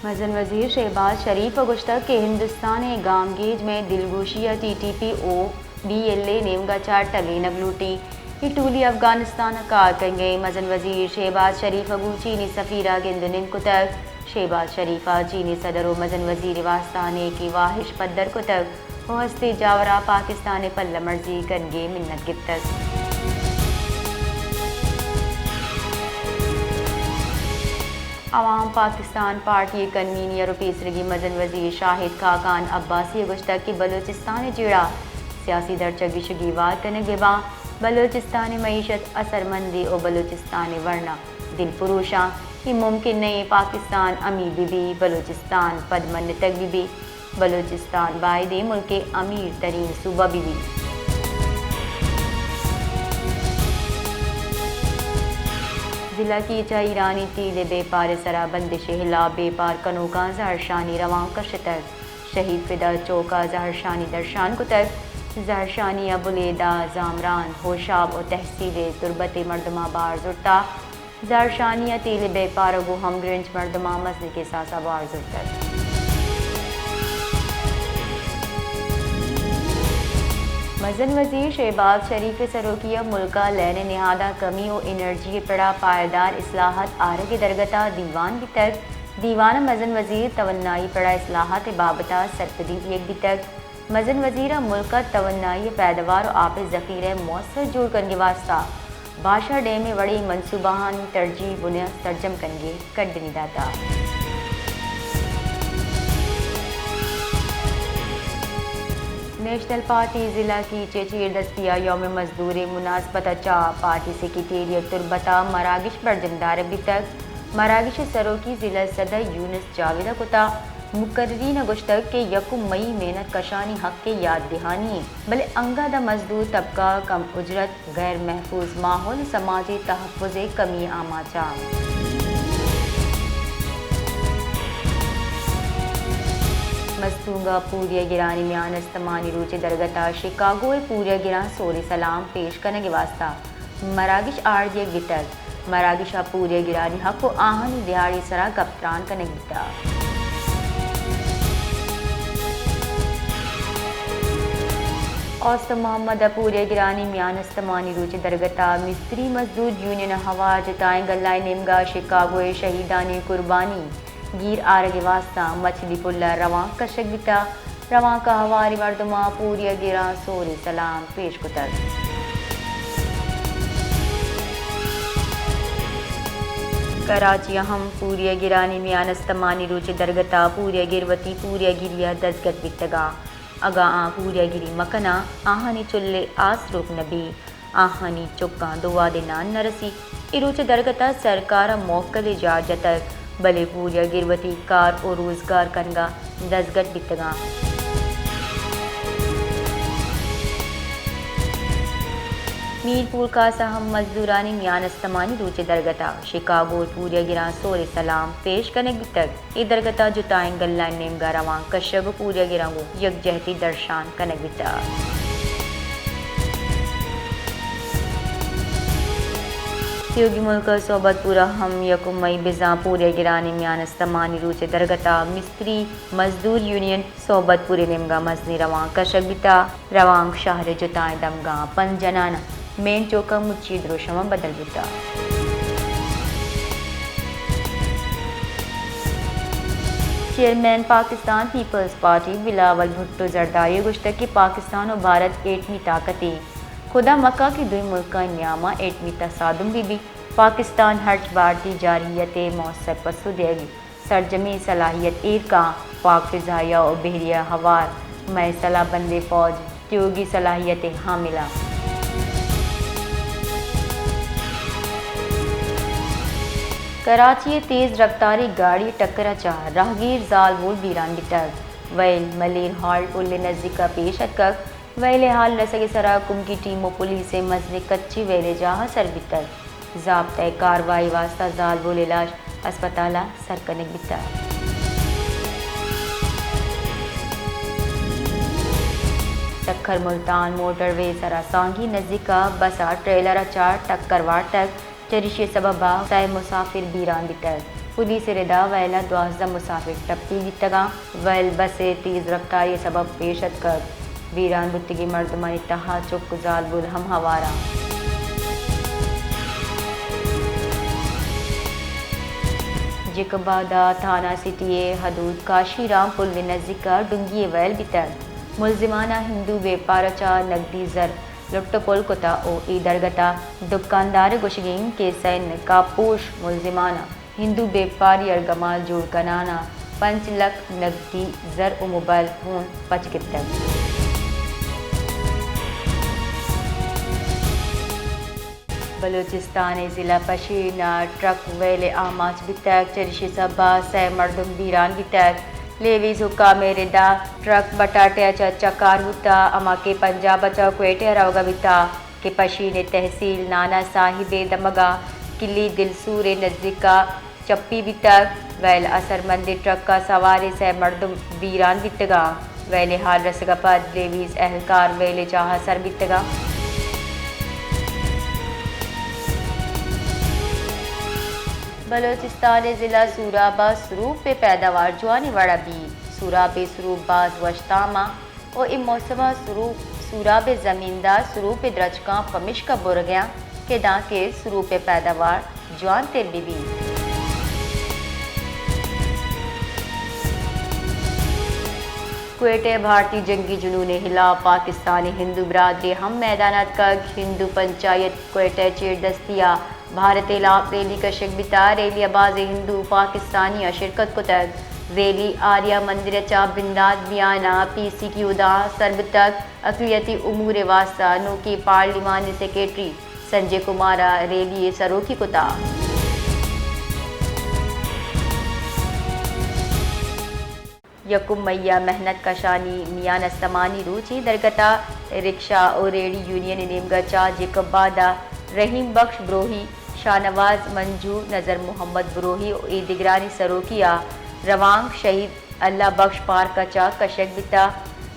مزن وزیر شہباز شریف ء گوشتگ کہ ہندوستان ء گامگیج مئے دلگوشی ء T T P O B L A نیمگ ء چہ ٹلینگ لوٹی۔ اے ٹولی افغانستان ء کار کنگ ء مزن وزیر شہباز شریف ء گوں چینی سفیر ء گند ء نند کتگ۔ شہباز شریف ء چینی صدر و مزن وزیر ء واستہ نیکی واہش پدر کتگ و ہستی جاور ء پاکستان ء پلہ مرزی کنگ ء منت گپتگ۔ عوام پاکستان پارٹی ء کنوینئر و پیسرگی مزن وزیر شاہد خاقان عباسی ء گوشتگ کہ بلوچستان ء جیڑہ سیاسی درچک گیش و گیوار کنگ بہ باں، بلوچستان ء معیشت اثرمندی و بلوچستان ء ورنا دل پروشاں۔ اے ممکن نہ ایں پاکستان امیر بہ بی، بلوچستان پد منتگ بہ بی۔ بلوچستان بائدیں ملک ء امیر ترین صوبہ بہ بی۔ ضلع کیچ ء ایرانی تیل ء بیپار ء سرا بندش ء ہلاپ بیپار کنوکاں زہرشانی روانک کشتگ۔ شہید فدا چوک ء زہرشانی درشان کتگ۔ زہرشانی ء بلیدہ، زامران، ہوشاب و تحصیل تربت ء مردماں بار زرتہ۔ زہرشانی ء تیل ء بیپار ء گوں ہمگرنچ مردماں مزنیں کساس ء بار زرتگ۔ مزن وزیر شہباز شریف ء سروکی ء ملک ء لین ء نہاداں کمی و انرجی ء پڑا پائیدار اصلاحات آرگ ء درگت ء دیوان بیتگ۔ دیوان ء مزن وزیر توانائی پڑا اصلاحات ء بابت ء سرپدی دیگ بیتگ۔ مزن وزیر ء ملک ء توانائی ء پیدوار و آپ ء ذخیرہ ء موثر جوڑ کنگ ء واستہ باشا ڈیم ء وڑیں منصوبہانی ترجیح بنیاد سرجم کنگ ء کڈنی داتہ۔ نیشنل پارٹی ضلع کیچ ء چیردستی ء یوم مزدور ء مناسبت ء چہ پارٹی سیکرٹریٹ تربت ء مراگش برجم دارگ بیتگ۔ مراگش ء سروکی ضلع صدر یونس جاوید ء کتہ۔ مقررین ء گوشتگ کہ یکم مئی محنت کشانی حق ء یات دہانی انت، بلے انگت ء مزدور طبقہ کم اجرت، غیر محفوظ ماحول ء سماجی تحفظ ء کمی ء آماچ انت۔ مستونگ ء پوریہ گرانی میان استمانی روچ ء درگت ء شکاگو ء پوریہ گراں سور ء سلام پیش کنگ ء واستہ مراگش آرڈیگ بیتگ۔ مراگش ء پوریہ گرانی حق و آہانی دیہاڑی سرا گپ تران کنگ بیتگ۔ اوست محمد ء پوریہ گرانی میان استمانی روچ درگت ء مستری مزدور یونین ء ہوار جتائیں گلائیں نیمگا شکاگو ء شہیدانی قربانی گیر آرگ ء واستہ مچھلی پل ء روانک کشگ بیتگ۔ روانک ء ہواریں مردماں پوریہ گراں سور ء سلام پیش کتگ۔ کراچی ء ہم پوریہ گرانی میان استمانی روچ درگت ء پوریہ گر وتی پوریہ گری ء دزگٹ بیتگاں۔ اگاں آ پوریہ گری مکناں، آہانی چل ء آس روک نہ بی۔ آہانی چکاں دو وہدے نان نہ رسی۔ اے روچ ء درگت ء سرکار ء موکل ء جار جتگ، بلے پوریہ گر وتی کار و روزگار کنگ ء دزگٹ بیتگاں۔ میر پور کاس ء ہم مزدورانی میان استمانی روچ ء درگت ء شکاگو ء پوریہ گراں سور ء سلام پیش کنگ بیتگ۔ اے درگت ء جتائیں گلانی نیمگ ء روانک کشگ و پوریہ گراں گوں یکجہتی درشان کنگ بیتگ۔ تیوگی ملک ء صحبت پور ء ہم یکم مئی بزاں پوریہ گرانی میان استمانی روچ ء درگت ء مستری مزدور یونین صحبت پور ء نیمگ ء مزنیں روانک کشگ بیتگ۔ روانک شہر ء جتائیں دمگاں پنت جنان ء مین چوک ء مچی دروشم ء بدل بوتگ۔ چیئرمین پاکستان پیپلز پارٹی بلاول بھٹو زرداری ء گوشتگ کہ پاکستان و بھارت ایٹمی طاقتے، خدا مکا کہ دوئیں ملکانی نیاما ایٹمی تصادم بہ بیت، پاکستان ہرچ بھارتی جارحیت ء موثر پسو دیگ سرجمیں صلاحیت ایر کاں، پاک فضائیہ و بحریہ ہوار مئے سلاہ بندیں فوج تیوگی صلاحیت ء حامل انت۔ کراچی ء تیز رفتاری گاڑی ٹکر ء چہ راہگیر زالبول بیران بیتگ۔ ویل ملیر ہال پل ء نزیک ء پیش اتکگ۔ ویل ء ہال رسگ ء سرا کمکی ٹیم و پولیس ء مزنیں کچے ویل ء جاہ ء سر بیتگ۔ ضابطہ ء کاروائی واستہ زالبول ء لاش ہسپتال ء سر کنگ بیتگ۔ سکھر ملتان موٹر وے سرا سانگی نزیک ء بس ء ٹریلر ء چہ ٹکر وارتگ، چریشی ء سبب ء سئے مسافر بیران بیتگ۔ پولیس ءِ ردا ویل ءَ دوازدہ مسافر ٹپی بیتگاں۔ ویل بس ءِ تیز رفتاری ءِ سبب پیش اتکگ۔ بیران بوتگیں مردمانی تہا چک ءُ زالبول ہم ہوار اَنت۔ جیکب آباد ءِ تھانہ سٹی ءِ حدود کاشی رام پل ءِ نزیک ءَ ڈنگی ءِ ویل بیتگ۔ ملزماناں ہندو بیپار ءَ چہ نگدی زر لٹ ءُ پل کتگ ءُ اے درگت ءِ دکاندار ءِ گوشگ اِنت کہ سئے نقاب پوش ملزماناں ہندو بیپاری ارگمال جوڑ کنان ءَ پنچ لکھ نگدی زر ءُ موبائل فون پچ گپتگ۔ بلوچستان ءِ ضلع پشین ءَ ٹرک ویل ءِ آماچ بیتگ، چریشی ءِ سبب ءَ سئے مردم بیران بیتگ۔ لیویز حکام ءِ ردا ٹرک بٹاٹے ءَ چہ چکار بوتگ، ہما کہ پنجاب ءَ چہ کوئٹہ ءَ روگ ءَ بیتگ۔ کہ پشین ءِ تحصیل نانا صاحب ءِ دمگ ءَ کلی دلسور ءِ نزیک ءَ چپی بیتگ۔ ویل ءَ سرمندیں ٹرک ءَ سواریں سئے مردم بیران بیتگاں۔ ویل ءِ ہال رسگ ءَ پد لیویز اہلکار ویل ءِ جاہ ءَ سر بیتگاں۔ بلوچستان ءِ ضلع سوراب ءَ سروپ ءِ پیداوار جوانیں وڑ ءَ بیت۔ سوراب ءِ سروپ باز وش تام اَنت۔ ءُ اے موسم ءَ سروپ، سوراب ءِ زمیندار سروپ ءِ درچکاں پمیشکا برگ ءَ اَنت کہ دانکہ سروپ ءِ پیداوار جوانتر بہ بیت۔ کوئٹہ ءَ بھارتی جنگی جنون ءِ ہلاپ پاکستانی ہندو برادری ہم میدان ءَ اتکگ۔ ہندو پنچایت کوئٹہ ءِ چیردستی ءَ بھارت ءِ ہلاپ ریلی کشگ بیتگ۔ ریلی ءَ بازیں ہندو پاکستانی ءَ شرکت کتگ۔ ریلی آریہ مندر ءَ چہ بندات بیان ءَ پی سی کیو داں سر بیتگ۔ اقلیتی امور ءِ واستہ نوکیں پارلیمانی سیکرٹری سنجے کمار ءَ ریلی ءِ سروکی کتگ۔ یکم مئی ءَ محنت کشانی میان استمانی روچ ایں۔ درگت ءَ رکشہ ءُ ریڑی یونین ءِ نیمگ ءَ چہ جیکب آباد ءَ رحیم بخش بروہی، شاہنواز منجو، نذر محمد بروہی ءُ اے دگرانی سروکی ءَ روانک شہید اللہ بخش پارک ءَ چہ کشگ بیتگ۔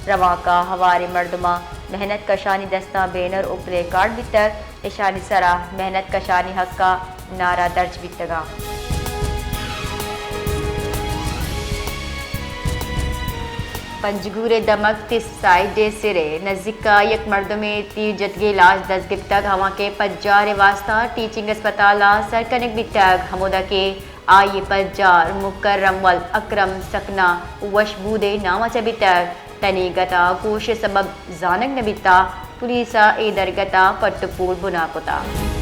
روانک ءَ ہواریں مردماں محنت کشانی دستاں بینر ءُ پلے کارڈ بیتگ۔ اشانی سرا محنت کشانی حق ءَ نعرہ درج بیتگاں۔ پنجگور ءِ دمگ تس سائیڈ ءِ سر ءِ نزیک ءَ یک مردمے تیر جتگیں لاش دست گپتگ، ہما کہ پجار ءِ واستہ ٹیچنگ اسپتال ءَ سر کنگ بیتگ، ہمودا کہ آئی ءِ پجار مکرم ولد اکرم سکنا وشبود ءِ نام ءَ چہ بیتگ۔ تنیگت ءَ کوش ءِ سبب زانگ نہ بیتگ۔ پولیس ءَ اے درگت ءَ پٹ ءُ پول بنا کتگ۔